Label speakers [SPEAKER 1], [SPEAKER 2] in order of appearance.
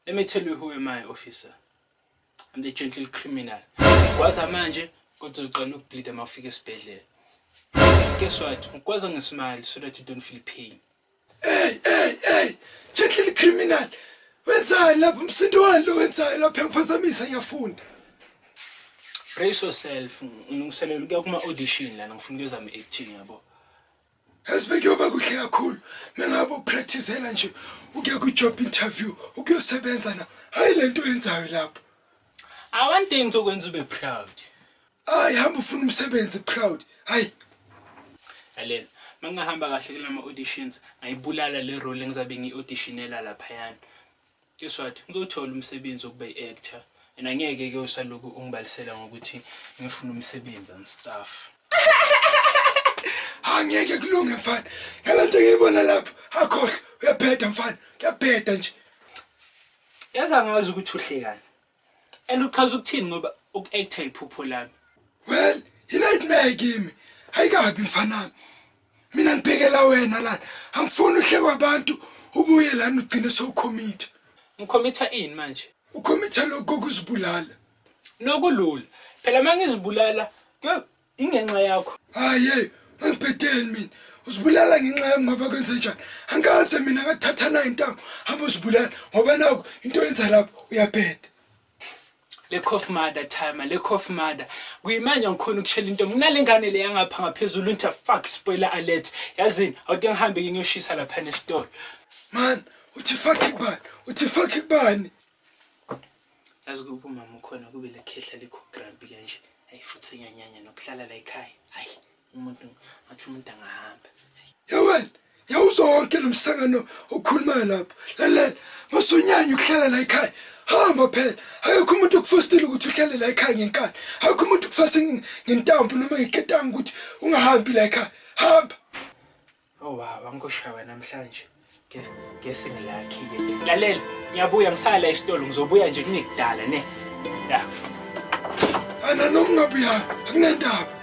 [SPEAKER 1] Let me tell you who am I, officer. I'm the gentle criminal. Kwaza manje kodwa uqala ukubleeda uma ufika esibhedlela. Guess what? Ngikwaza ngesmile so that you don't feel pain.
[SPEAKER 2] Hey, hey, hey, gentle criminal. Wenzani lapho umsindo wani lo wenzayo lapho ngiphazamisa ngiyafunda.
[SPEAKER 1] Brace yourself, ngilungiselela ukuya kuma audition lana ngifuna ukuyozama acting yabo.
[SPEAKER 2] Yazi bekuyoba kuhle kakhulu mengabe upracticela nje ukuya kwi-job interview ukuyosebenza na hayi le nto oyenzayo lapho.
[SPEAKER 1] I want things okwenza ube proud.
[SPEAKER 2] Hayi hamba ufuna umsebenzi proud. Hayi.
[SPEAKER 1] Lalela, mangahamba kahle kulama auditions ngayibulala le role engizabe ngi-auditionela laphayana. Guess what? Ngizothola umsebenzi wokuba i-actor and angeke ke usaloku ungibalisela ngokuthi ngifuna umsebenzi and stuff.
[SPEAKER 2] Angeke kulunge mfana. Ngalento engiyibona lapho akhohlwa uyabheda mfana. Kuyabheda nje.
[SPEAKER 1] Yazi angazi ukuthi uhlekani. And uchaza ukuthini ngoba uku-actor iphupho lami.
[SPEAKER 2] Well, i-nightmare kimi. Ayikabi mfanami. Mina ngibhekela wena lana. Angifuni uhlekwa abantu ubuye lana ugcine sowukhomitha.
[SPEAKER 1] Ngikhomitha ini manje?
[SPEAKER 2] Ukhomitha lokhu kokuzibulala.
[SPEAKER 1] Nokulula. Phela mangizibulala kuyo ingenxa yakho.
[SPEAKER 2] Hayi hey, angibhedeli mina. Uzibulala ngenxa yami ngoba kwenze njani? Angikaze mina ngathatha nayo intambo. Hamba uzibulala ngoba nakho into oyenza lapho uyabheda.
[SPEAKER 1] Le cough mother timer, le cough mother. Kuyimanje ngikhona ukushela into. Nginale ngane le yangapha ngaphezulu ngithi fuck spoiler alert. Yazini, awuthi ngihambe ke ngiyoshisa lapha nesitolo.
[SPEAKER 2] Man, uthi fuck kubani? Uthi fuck kubani?
[SPEAKER 1] Yazi kuba umama ukhona kube lekhehla likho grumpy kanje. Hayi futhi enyanyanya nokuhlala la ekhaya. Hayi umuntu ngathi umuntu angahamba.
[SPEAKER 2] Ya wena, yawuzwa wonke lo msangano okhulumayo lapho. Lalela, masunyanya ukuhlala la ekhaya. Hamba phela. Akekho umuntu okufostile ukuthi uhlale la ekhaya ngenkani. Akekho umuntu okufase ngentambo noma ngeketanga ukuthi ungahambi la ekhaya. Hamba.
[SPEAKER 1] Oh wow, angikoshawa namhlanje. Ke ke sengilakhi ke. Lalela, ngiyabuya ngisala esitolo ngizobuya nje kungekudala ne. Ya.
[SPEAKER 2] Ana noma ungabuyanga akunandaba.